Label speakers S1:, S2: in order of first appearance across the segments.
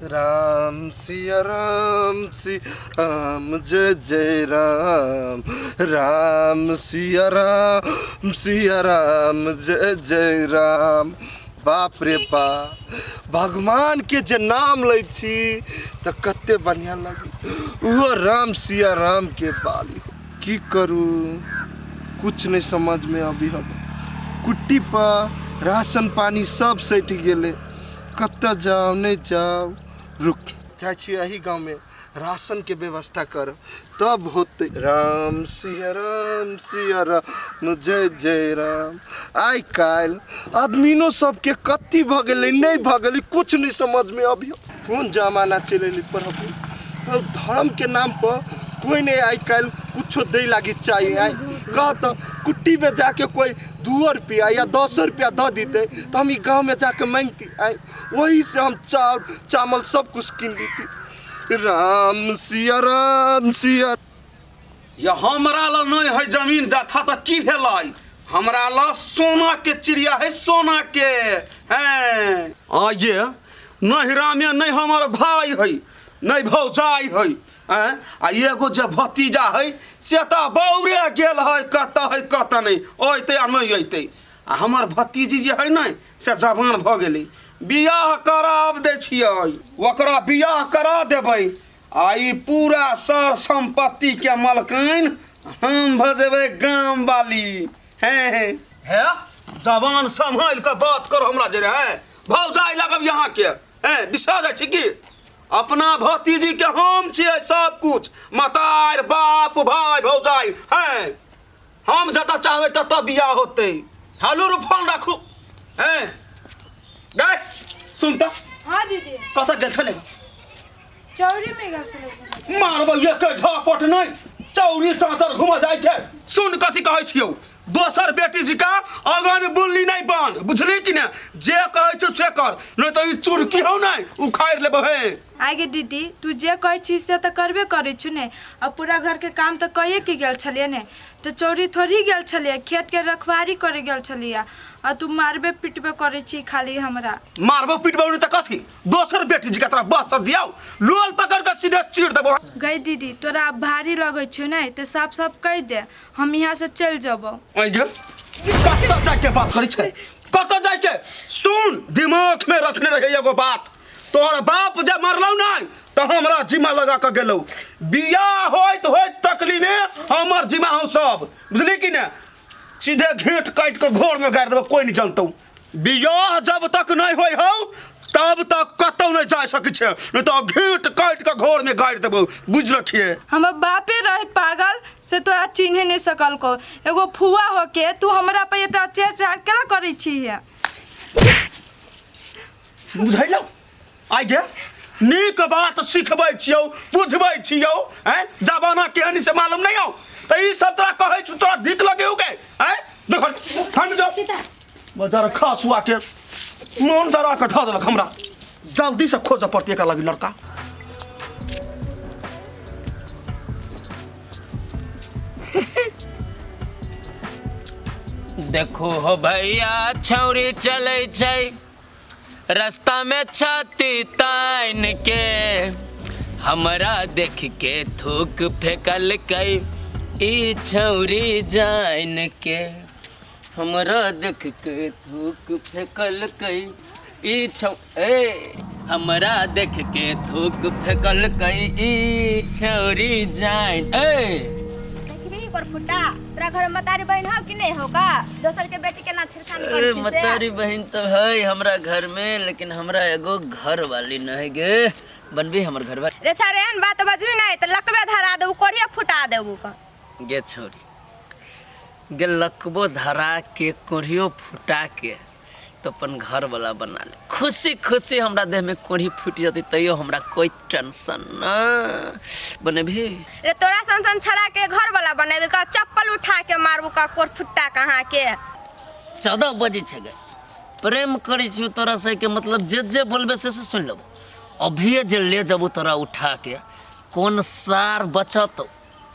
S1: राम सिया राम सिया राम जय जय राम, राम सिया राम सिया राम जय जय राम। बाप रे बा, भगवान के जे नाम लै छी तऽ कते बढ़िया लगे। ओहो राम सिया राम के बाली। की करू, कुछ नहीं समझ में अभी। हम कुट्टी पर राशन पानी सब सटि गेलै, कतऽ जाउ नहि जाउ। रुक जाइ छी, एही गाँवमे राशनके व्यवस्था कर तब होतै। राम सिया राम सिया राम जय जय राम। आइ काल्हि आदमीनो सबके कथी भऽ गेलै नहि भऽ गेलै, कुछ नहि समझमे अभी। कोन जमाना चलि एलै प्रभु। धर्म के नाम पर कोई नहीं आइ काल्हि कुछो दै लागी चाहिए। आइ कह तऽ कुट्टी में जाके कोई 2 रुपया या 10 रुपया दऽ दीते तऽ हम ई गाँव में जाके मांगती। आइ वही से हम चाउर चावल सब कुछ कीन लीती। राम सिया राम सिया।
S2: या हमरा ल नहीं है जमीन जाथा तऽ की भेलै, हमरा ल सोना के चिड़िया है, सोना के हैं। आ ये नहिरा में नहीं हमर भाई है, नहीं भौजाई है, हैं? आ एगो जे भतीजा है से तऽ बौरे गेल है, कतऽ है कतऽ नहीं, अयतै आ नहीं अयतै। आ हमर भतीजी जे है ने से जवान भऽ गेलै, बियाह कराब दै छियै, ओकरा बियाह करा देबै आ ई पूरा सर सम्पत्ति के मलकाइन हम भऽ जेबै गाम वाली। हैं हैं हे जवान सम्हाल के बात कर हमरा जरे है भौजाई लगब यहाँ के हैं, बिसरा जाइ छी की अपना भतीजी के हम छियै सब कुछ, मतार बाप भाई भौजाई हैं। हम जतऽ चाहबै ततऽ बियाह होतै। हेलो रू फोन राखू। हैं गए सुन तऽ।
S3: हाँ दीदी।
S2: कतऽ गेल छलै?
S3: चौरी में गेल छलै।
S2: मारबै एक झापट नहि, चौरी चाँचर घूमऽ जाइ छै। सुन कथी कहै छियौ, दोसर बेटी जी का अगन बुनली नहीं बन, बुझली कि ने? जे कहै छियौ से कर, नहीं तऽ ई चुरकी हौ नहि उखाड़ि लेबौ। हे
S3: आगे दीदी, तू जे कहै छी से तऽ करबे करै छु ने, आ पूरा घरके काम तऽ कहिए के गेल छलियै ने, तऽ चौरी थोड़ी गेल छलियै, खेतके रखवारी करे गेल छलियै, आ तू मारबे पिटबे करै छी खाली हमरा।
S2: मारबो पिटबो नहीं तऽ कथी, दोसर बेटी जी का तोरा बस सब दियाओ, लोल पकड़ के सीधे चीर देबो।
S3: गई दीदी, तोरा आब भारी लगै छौ ने तऽ साफ साफ कहि दे, हम यहाँ से चलि जेबौ।
S2: आइ गे, कतऽ जाइके बात करै छै, कतऽ जाइके? सुन, दिमाग में रखने रहे एगो बात, तोहर बाप जे मरलौ नहीं तऽ हमरा जिम्मा लगा के गेलौ, बियाह होइत होइत तकली में हमर जिम्मा हौ सब, बुझली कि ने? सीधे घेंट काटि के घोर में गाड़ि देबौ, कोई नहीं जानतौ। बियाह जब तक नहीं होय हौ तब तक कतौ नहीं जा सकै छै, नहीं तऽ घेंट काटि के घोर में गाड़ि देबौ, बुझ रखिए।
S3: हमर बापे रहे पागल से तोरा चिन्हे नहीं सकल को, एगो फुआ होके तू हमरा पे एते अत्याचार केला करै छी है?
S2: बुझैलौ आइ गे, नीक बात सिखबै छियौ, बुझबै छियौ, हैं? जमाना केहन से मालूम नहीं हौ तऽ ई सब तोरा कहै छु, तोरा धिक लगे हो गे, हैं? देखो ठंड जो बजार खसुआ के मोन डरा के धऽ देलक हमरा, जल्दी से खोजऽ पड़तै एकरा लगी लड़का।
S4: देखो हो भैया, छौरी चलै छै रास्ता में छाती तान के, हमरा देख के थूक फेकलकै ई छौरी जान के, हमरा देख के थूक फेकलकै ई छौ ए, हमरा देख के थूक फेकलकै ई छौरी जान ए।
S5: देखबी ओकर फुटा, तोरा घर में मतारी बहन हौ कि नहीं हौ का? दोसर के बेटी केना छेड़खानी
S4: ए,
S5: करै छी से?
S4: मतारी बहन तो है हमरा घर में, लेकिन हमरा एगो घर वाली नहीं गे, बनबी हमर घर वाली?
S5: रे छा रे, एहन बात बजबी नहीं त लकबे धरा देबू, कोढ़िया फुटा देबू का।
S4: गे छौरी गे, लकबो धरा के कोढ़ियो फुटा के तो अपन घर वाला बना ले, खुशी खुशी हमरा देह में कोढ़ी फूट जती तैयो हमरा कोई टेंशन न। बनेबी?
S5: रे तोरा सन सन छड़ा के घर वाला बनेबी का? चप्पल उठा के मारबू का कोर फुट्टा कहाँ के।
S4: 14 बजे छै गे, प्रेम करै छियौ तोरा से के मतलब जे जे बोलबे से से सुनि लेबो, अभिये जे ले जबो तोरा उठा के, कोन सार बचत?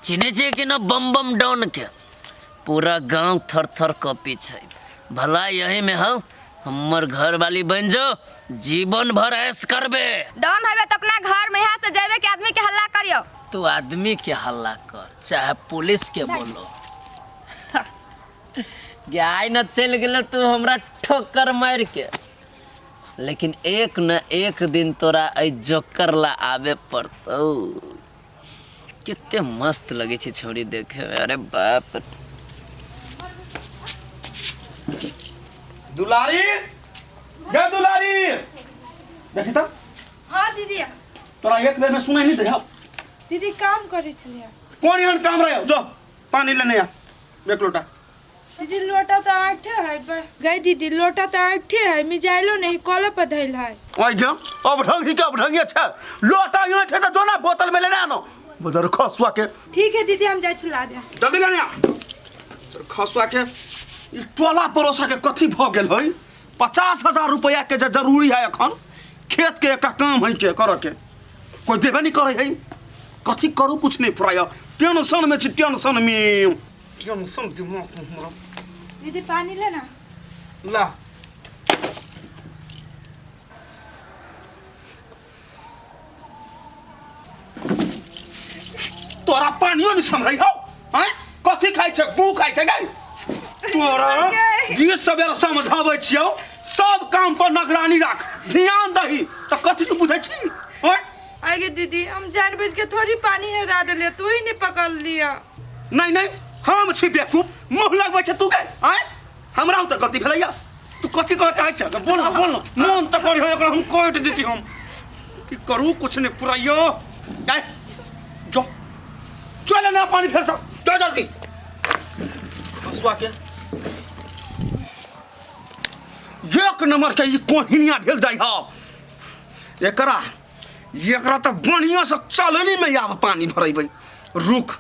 S4: चिन्है छियै कि न बम बम डॉन के? पूरा गांव थर थर कपी छै। भला यही में हौ हमर घर वाली बन जो, जीवन भर ऐश करबे।
S5: डन हेबे तऽ अपना घर में यहाँ से जेबे के आदमी के हल्ला करियो।
S4: तू आदमी के हल्ला कर चाहे पुलिस के बोलो। गाय न चल गेल तू हमरा ठोकर मार के, लेकिन एक न एक दिन तोरा एहि जोकर ला आबे पड़तौ। कते मस्त लगे छै छौड़ी देखे में, अरे बाप रे।
S2: दुलारी, गे दुलारी, देखी त।
S3: हाँ दीदी।
S2: तोरा एक बेर में सुनाई नहीं दे।
S3: दीदी काम करे छलियै।
S2: कोन एहन काम रहे? जो पानी लेने आ एक लोटा।
S3: दीदी लोटा तो आठे है गई दीदी, लोटा तो आठे है, मिजाइलो नहीं कल पर धइल है।
S2: ओइ जो अब ढंगी के अब ढंगी अच्छा लोटा यहाँ छे त जो ना बोतल में लेने आनो बदर खसुआ के।
S3: ठीक है दीदी, हम जाय छु लाबे।
S2: जल्दी लेने आ खसुआ के। ई टोला पड़ोसा के कथी भ गेल है? 50,000 रुपया के जे जरूरी है अखन, खेत के एकटा काम है के करे के, कोई देबे नहीं करे है। कथी करू कुछ नहीं फुराय, टेंशन में छी, टेंशन में, टेंशन दिमाग में हमरा।
S3: दीदी पानी लेना।
S2: ला तोरा पानियो नहीं सम्हरै हौ? हैं कथी खाइ छै? गू खाइ छै गै तोरा? जे सबेर समझाबै छियौ, सब काम पर निगरानी राख, ध्यान दही, तऽ कथी तू बुझै छी? हैं
S3: आगे दीदी, हम जानबूझ के थोड़ी पानी हेरा देलियै, तू ही नहीं पकड़ लिया।
S2: नहीं नहीं, हम छी बेवकूफ, मुँह लगबै छै तू के? आँय हमरा तऽ गलती भेलैया, तू कथी कहऽ चाहै छ? बोल न, बोल न, मन तऽ करी एकरा हम काटि देती। हम की करू कुछ नहीं पुराइयो। आय जो चल ना पानी फेर सब, जो जल्दी हसुआ के। एक नंबर के ई कोहिनिया भेल जाइ हौ। एकरा एकरा तऽ बढ़िया से चलनी में आब पानी भरेबै। रुक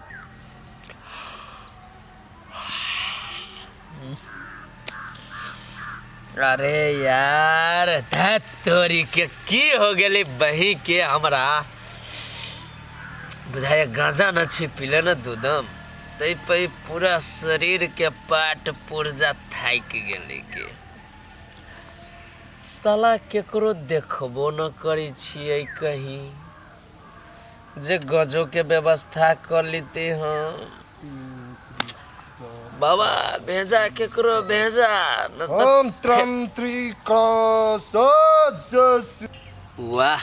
S4: अरे यार धत तोरी के की हो गेलै बही के, हमरा बुझाय गांजा न छी पीले न दूधम तै पे पूरा शरीर के पाट पुर्जा थाकि गेलै के। साला केकरो देखबो न करै छियै, कहीं जे गजो के व्यवस्था कर लेते हम। बाबा भेजा केकरो भेजा न त
S1: ओम त्रम त्रिक।
S4: वाह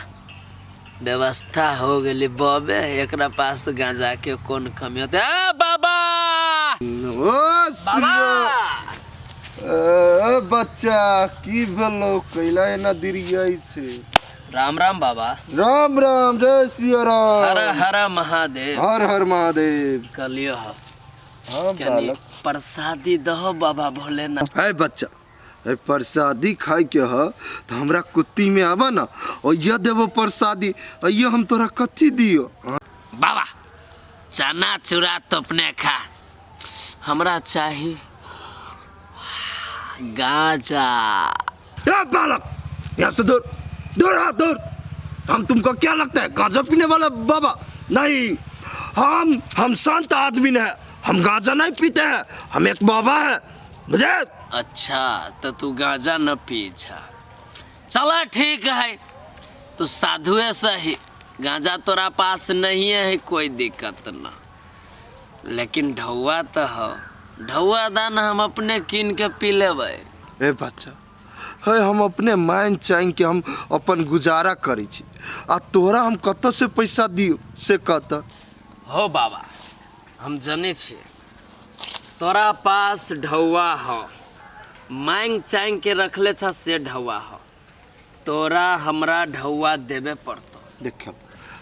S4: व्यवस्था हो गेली बबे, एकरा पास गांजा के कोन कमी होते। ए बाबा,
S1: ओ
S4: बाबा
S1: ए बच्चा की भेलो कैला एना दिरियाई छै?
S4: राम राम बाबा।
S1: राम राम, जय सिया राम,
S4: हर हर महादेव।
S1: हर हर महादेव।
S4: कलियो ह
S1: हाँ
S4: कनी
S1: बालक,
S4: प्रसादी दहो बाबा भोलेनाथ।
S1: है बच्चा, है प्रसादी खाए के ह तो हमरा कुत्ती में आवा ना, और यह देबो प्रसादी, और ये हम तोरा कथी दियो?
S4: बाबा चना चूरा तो अपने खा, हमरा चाही गांजा।
S1: ए बालक, यहाँ से दूर दूर आ दूर। हम तुमको क्या लगता है गांजा पीने वाला बाबा? नहीं, हम संत आदमी है, हम गांजा नहीं पीते हैं, हम एक बाबा है, बुझे?
S4: अच्छा तो तू गांजा न पी छा, चला ठीक है, तू साधुए सही, गांजा तोरा पास नहीं है कोई दिक्कत न, लेकिन ढौआ तो हो, ढौआ दान हम अपने कीन के पी लेबै।
S1: ए बच्चा, है हम अपने मान चाह के हम अपन गुजारा करै छी, आ तोरा हम कतऽ से पैसा दियो से कतऽ?
S4: हो बाबा हम जने छियै तोरा पास ढौआ हो, मांग चांग के रखले छ से ढौआ हो, तोरा हमरा ढौआ देबे पड़तो।
S1: देखियो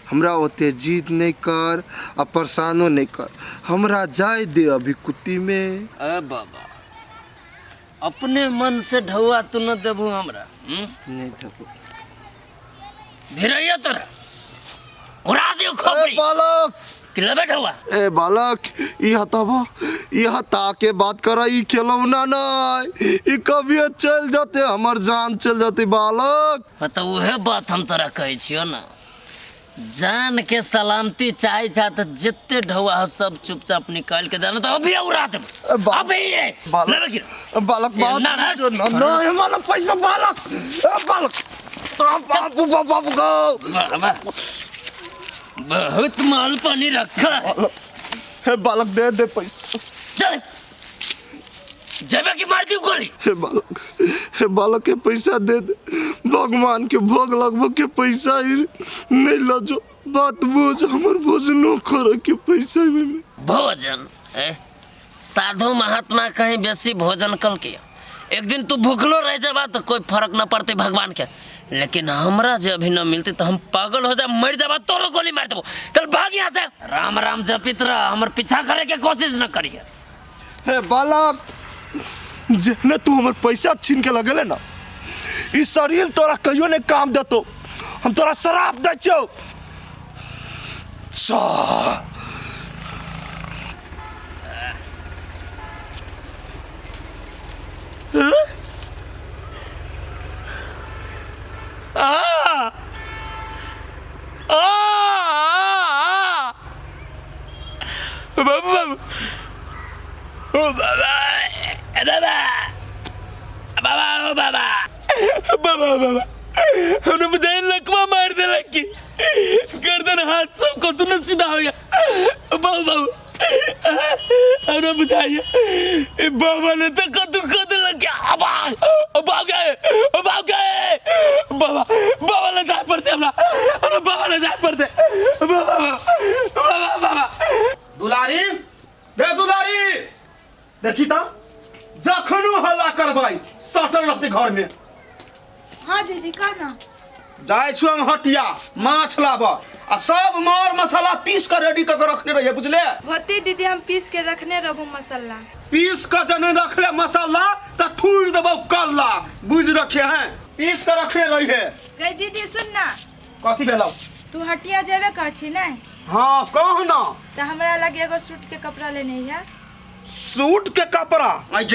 S1: हमरा ओते जिद नहीं कर आ परेशानो नहीं कर, हमरा जाय दे अभी कुत्ती में।
S4: ए बाबा अपने मन से ढौआ तू न देबू हमरा?
S1: नहीं देबो।
S4: भिरैया तोरा उड़ा दियो
S1: ए
S4: खोपड़ी।
S1: बालक,
S4: कि लेबे ढौआ?
S1: ए बालक, ई हताबा, ई हता के बात कर, ई खेलौना नहीं, ई कभी चल जाते हमर जान चल जाते बालक।
S4: हाँ तो उहे बात हम तोरा कहै छियो ना जान के सलामती चाहे छा तो जितने ढौआ हो सब चुपचाप निकाल के देना तो अभी उड़ा देब अभी ये
S1: बालक।
S4: लेबे की
S1: बालक बात
S4: ना, ना।
S1: ना ना हमारा पैसा बालक ए, बालक बापू बापू गो
S4: बाबा बहुत माल पानी रखा है।
S1: हे बालक दे दे पैसा।
S4: चल जेबे की मार दी गोली।
S1: हे बालक, हे बालक के पैसा दे दे, भगवान के भोग लगभग के पैसा ही नहीं लजो, बात बोझ हमर भोजनो करे के पैसा में।
S4: भोजन ए? साधु महात्मा कहीं बेसी भोजन कल के एक दिन तू भूखलो रह जाबा तो कोई फर्क न पड़ते भगवान के, लेकिन हमरा जे अभी न मिलते तो हम पागल हो जा मर जाबा, तोरो गोली मार देबो। चल भाग यहाँ से, राम राम जपित रह, हमर पीछा करे के कोशिश न करिए।
S1: हे बालक, जेहने तू हमर पैसा छीन के लगेले ना, ई शरीर तोरा कहियो नहीं काम देतो, हम तोरा शराब दै छियौ। सा
S4: आ आ आ बाबू बाबू ओ बाबा बाबा बाबा ओ बाबा बाबा बाबा हमने मुझे लकवा मार देला की गर्दन हाथ सब को तुमने सीधा हो गया। बाबू बाबू हमने बुझाइए बाबा ने तो कद्दू कद्दू लग गया। अब अब गए अब गए बाबा बाबा ले जाए पड़ते हमरा हमरा बाबा ले जाए पड़ते बाबा बाबा बाबा।
S2: दुलारी रे दुलारी, देखी त जखनो हल्ला करबै सटल रहते घर में।
S3: हाँ दीदी कह ना।
S2: जाइ छु हम हटिया माछ लाब आ सब मर मसाला पीस के रेडी क के रखने रहिए, बुझले?
S3: होती दीदी हम पीस के रखने रहबो मसाला।
S2: पीस के जने रखले मसाला त थूर देबौ कल्ला, बुझ रखे हैं, पीस के रखने रहिए।
S3: गई दीदी सुन ना।
S2: कथी भेलौ?
S3: तू हटिया जेबे कह छी नै?
S2: हाँ कह ना।
S3: त हमरा लगे एगो सूट के कपड़ा लेने है।
S2: सूट के कपड़ा आइ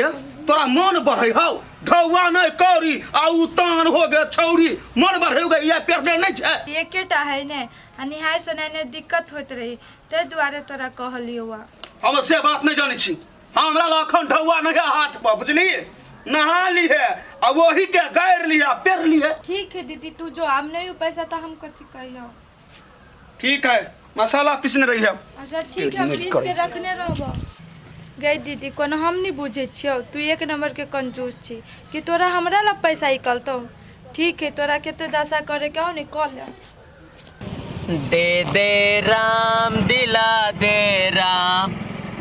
S2: तोरा मन बढ़े हौ, ढौआ नहीं कौड़ी आ उतान हो गए छौरी, मन बढ़े हो गए या पेरने नहीं छे।
S3: एकेटा है ने आ निहाय सुनाय ने दिक्कत होइत रही ते दुआरे तोरा कहलियो।
S2: हम से बात नहीं जानै छी, हमरा लखन ढौआ नहीं हाथ पर, बुझली? नहा ली है आ वही के गायर लिया पेर ली है।
S3: ठीक है दीदी तू जो हम नहीं पैसा तो हम कथी कहियो।
S2: ठीक है मसाला पीसने रही है।
S3: अच्छा ठीक है पीस के रखने रहबो। गई दीदी कोनो हम नहीं बुझे छियौ, तू एक नंबर के कंजूस छी कि तोरा हमरा ला पैसा निकलतौ। ठीक है तोरा कते दशा करे के हो नहीं कह ले।
S4: दे दे राम दिला दे राम,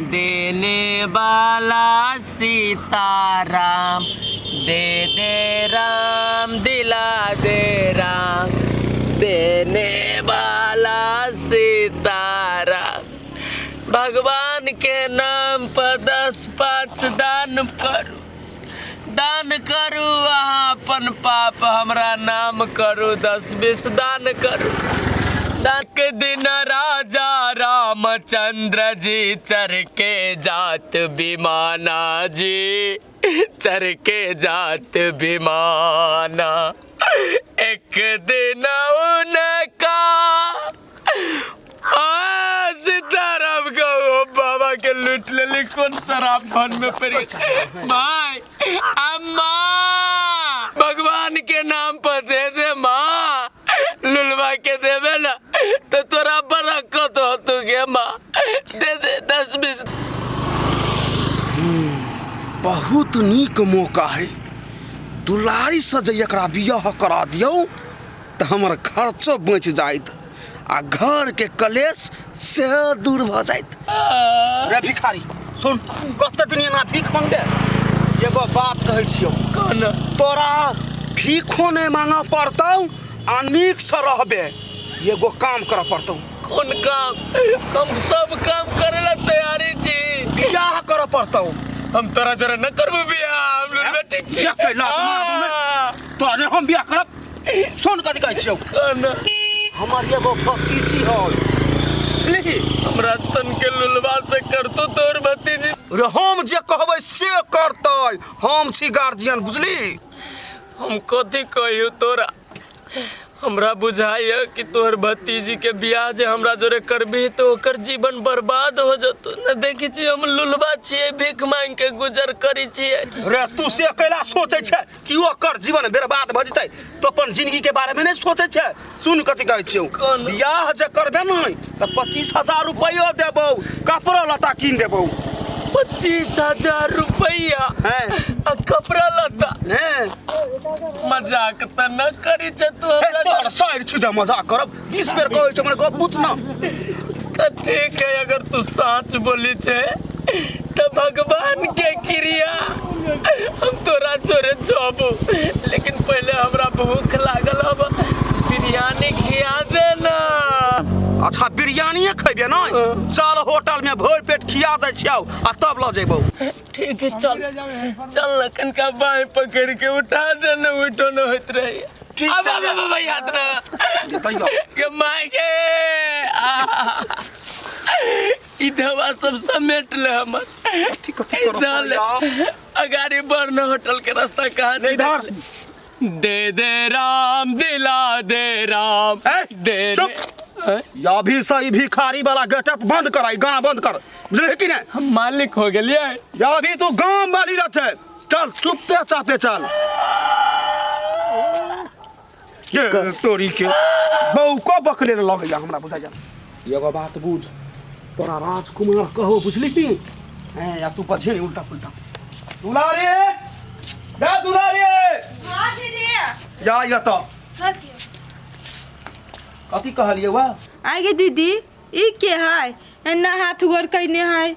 S4: देने वाला सीताराम, दे दे राम दिला दे राम, देने वाला सीताराम। भगवान के नाम पर 10 5 दान करू, दान करू अहाँ अपन पाप हमरा नाम करू, 10 20 दान करू। दान के दिन राजा रामचंद्र जी चर के जात विमाना जी, चर के जात विमाना। एक दिन उनका सीताराम को बाबा के लूट लेली, कौन शराब भन में पड़ी भाई। अम्मा भगवान के नाम पर दे दे माँ, लुलवा के देवे ना तो तोरा बरकत हो तू गे माँ, दे दे 10 20।
S2: बहुत नीक मौका है, दुलारी से जे एकरा बियाह करा दियौ तो हमर खर्चो बचि जाइत आ घर के कलेश से दूर भ जाइत। रे भिखारी सुन, कते दिन एना भीख मांगबे? एगो बात कहै छियौ, तोरा भीखो नहीं मांगऽ पड़तौ आ नीक से रहबे, एगो काम करऽ पड़तौ।
S4: कोन काम? हम सब काम करे ला तैयारी छी।
S2: बियाह करऽ पड़तौ।
S4: हम तोरा जोरे न करबू बियाह, हम लुलबे ठीक छी।
S2: तोरा जोरे हम बियाह करब? सुन कथी कहै छियौ, हमर एगो भतीजी है, बुझलिही?
S4: हमरा सन के लुलवा से करतो तोर भतीजी।
S2: रे हम जे कहबै से करतै, हम छी गार्जियन, बुझली?
S4: हम कथी कहियो तोरा, हमरा बुझाइए कि तोहर भतीजी के बियाह जे हमरा जोरे करबी तो ओकर जीवन बर्बाद हो जतो। न देखी छी हम लुलबा छियै, भीख मांग के गुजर करी छियै।
S2: रे तू से कैला सोचै छै कि ओकर जीवन बर्बाद भऽ जेतै? तो अपन जिंदगी के बारे में नहीं सोचै छै। सुन कथी कहै छियौ,
S4: कोन?
S2: बियाह जे करबे नहीं तऽ 25,000 रुपैयो देबौ, कपड़ो लत्ता कीन देबौ।
S4: 25,000 रुपैया
S2: हैं।
S4: आ कपड़ा लत्ता?
S2: हैं।
S4: मजाक तऽ न करी छै तू
S2: हे,
S4: हमरा?
S2: तोहर साइड छी जे मजाक करब? 20 बेर कहै छै, हमर गप बुझ ना।
S4: तऽ ठीक है, अगर तू सच बोली छै तऽ भगवान के क्रिया, हम तोरा जोरे जबू, लेकिन पहले हमरा भूख लागल हब, बिरयानी खिया दे ना।
S2: अच्छा, बिरयानिए खैबे? नहीं, चल होटल में भरि पेट खिया दै छियौ आ तब लऽ जेबौ।
S4: ठीक है, चल चल ना, कनका बाँह पकड़ के उठा दे ना, उठो न होइत रही।
S2: ठीक।
S4: अब
S2: चल।
S4: अब अब याद ना
S2: तैयो
S4: के माय के आ, ई ढवा सब समेट ले हमर।
S2: कथी कथी करऽ
S4: इधर ले।
S2: पड़ैया?
S4: अगाड़ी बढ़ न, होटल के रास्ता कहाँ छै?
S2: इधर।
S4: दे दे राम, दिला दे राम।
S2: ए,
S4: दे
S2: चुप।
S4: दे। हैं?
S2: या अभी से ई भिखारी वाला गेटअप बंद कर, ई गाना बंद कर, बुझलिही कि नहीं?
S4: हम मालिक हो गेलियै।
S2: या अभी तू गाम वाली रहते, चल चुप्पे चापे चल। ये तोरी के बौको बकले लगैया हमरा बुझाइया। एगो बात बुझ, तोरा राजकुमार कहो, बुझली कि हैं? या तू बझे नहीं उल्टा पुल्टा। दुलारी या दुलारी।
S3: हाँ दीदी।
S2: या या तो
S3: कथी?
S2: कथी कहलियै वा?
S3: आगे दीदी, ई के है? एना हाथ गोर कैने है,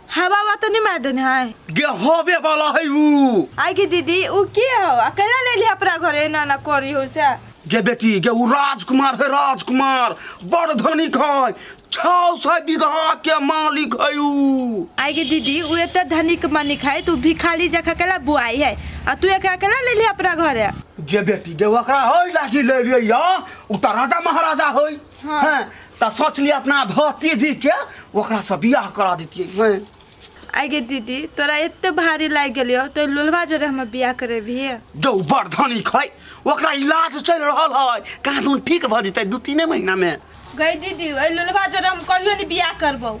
S3: हवा वा तो नहीं मार देने है?
S2: गे होबे वाला है ऊ।
S3: आगे दीदी, ऊ के हो? अकेला ले लिया अपना घरे, एना ना करी हो से?
S2: गे बेटी गे, ऊ राजकुमार है, राजकुमार, बड़ धनिक है, 600 बीघा के मालिक है ऊ।
S3: आगे दीदी, ऊ एते धनिक मनिक है तू भिखारी जखा केला बुआई है आ तू एक अकेला ले लिया अपना घरे?
S2: गे बेटी गे, ओकरा होय लागी ले लियै या, ऊ तऽ राजा महाराजा होय।
S3: हाँ।
S2: हैं, तऽ सोचलियै अपना भतीजी के ओकरा से बियाह करा दितियै हैं।
S3: आगे दीदी, तोरा एते भारी लागि गेलियो तो लोलवा जोरे हम बियाह करेबही?
S2: जो बड़ धनिक है, ओकरा इलाज चलि रहल है, कहाँ दून ठीक भऽ जेतै 2-3 महीना में।
S3: गई दीदी, ओहि लोलवा जोरे हम कहियो नहीं बियाह करबौ।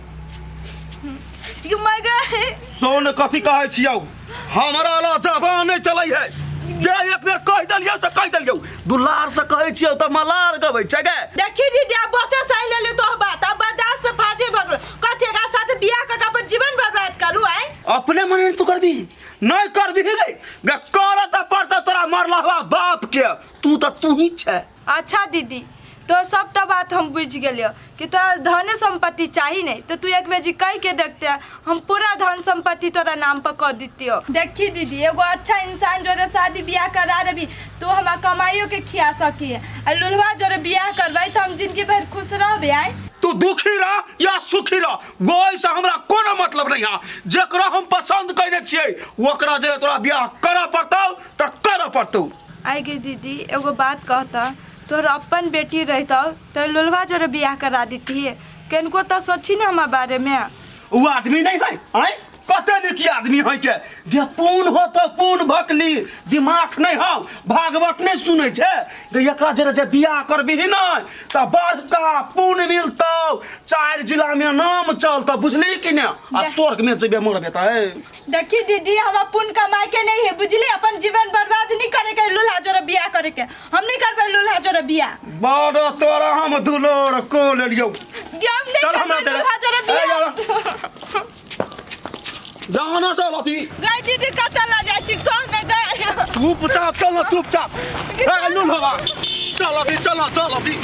S3: You my गए।
S2: सोन कथी कहै छियौ, हमरा ला जबान नहि चलै है, जे एक बेर कहि देलियौ तऽ कहि देलियौ। दुलार से कहै छियौ तऽ मलार गबै छै गे।
S3: देखी दीदी, अब बहुते सही ले लियो तो बात, अब बर्दाश्त से फाजिल भऽ गेलो। कथी एकरा साथ बियाह कऽ के अपन जीवन बर्बाद करू आइ?
S2: अपने मने तू करबी नहि करबी गे? गे करऽ तऽ पड़तौ तोरा मरलहवा बाप के, तू तऽ तू ही छै।
S3: अच्छा दीदी, तो सबटा बात हम बुझि गेलियो कि तोरा धन संपत्ति चाही, नहीं तो तू एक बेर जी कह के देखते, हम पूरा धन संपत्ति तोरा नाम पर कह दितियो। देखी दीदी, एगो अच्छा इंसान जोरे शादी बियाह करा देबी तो हमरा कमाइयो के खिया सकी है, आ लुल्हवा जोरे बियाह करबै तो हम जिंदगी भर खुश रहबे आइ?
S2: तू दुखी रह या सुखी रह, गोई से हमरा कोनो मतलब नहीं है। जेकरा हम पसंद कयने छियै ओकरा जे तोरा बियाह करऽ पड़तौ तऽ करऽ पड़तौ।
S3: आइ गे दीदी, एगो बात कहता, तोहर अपन बेटी रहितौ तो लुल्हवा जोरे बियाह करा देती? केनको तो सोची ना हमरा बारे में।
S2: वो आदमी नहीं है आय? कते नीक आदमी है के गे, पून हो तो पून भकली, दिमाग नहीं हो, भागवत नहीं सुनै छै गे। एकरा जे जे बियाह करबिही नै तऽ बड़का पुण्य मिलतौ, 4 जिला में नाम चलतौ, बुझली कि ने? आ स्वर्ग में जेबे मरबे तऽ हे।
S3: देखी दीदी, हम पुण्य कमाए के नहीं है, बुझली? अपन जीवन बर्बाद नहीं करे के लुल्हा जोरे बियाह करे के। हम नहीं करबे लुल्हा जोरे बियाह।
S2: बड़ तोरा हम दुलोर को लेलियौ।
S3: हम नहीं
S2: चल हमरा
S3: करबे
S2: दे।
S3: लुल्हा जोरे बियाह।
S2: जाना चल अथी।
S3: गई दीदी, कतऽ लऽ जाइ छी कह ने गई।
S2: चुपचाप चल न, चुपचाप। ए लुल्हवा, चल अथी, चल न, चल अथी।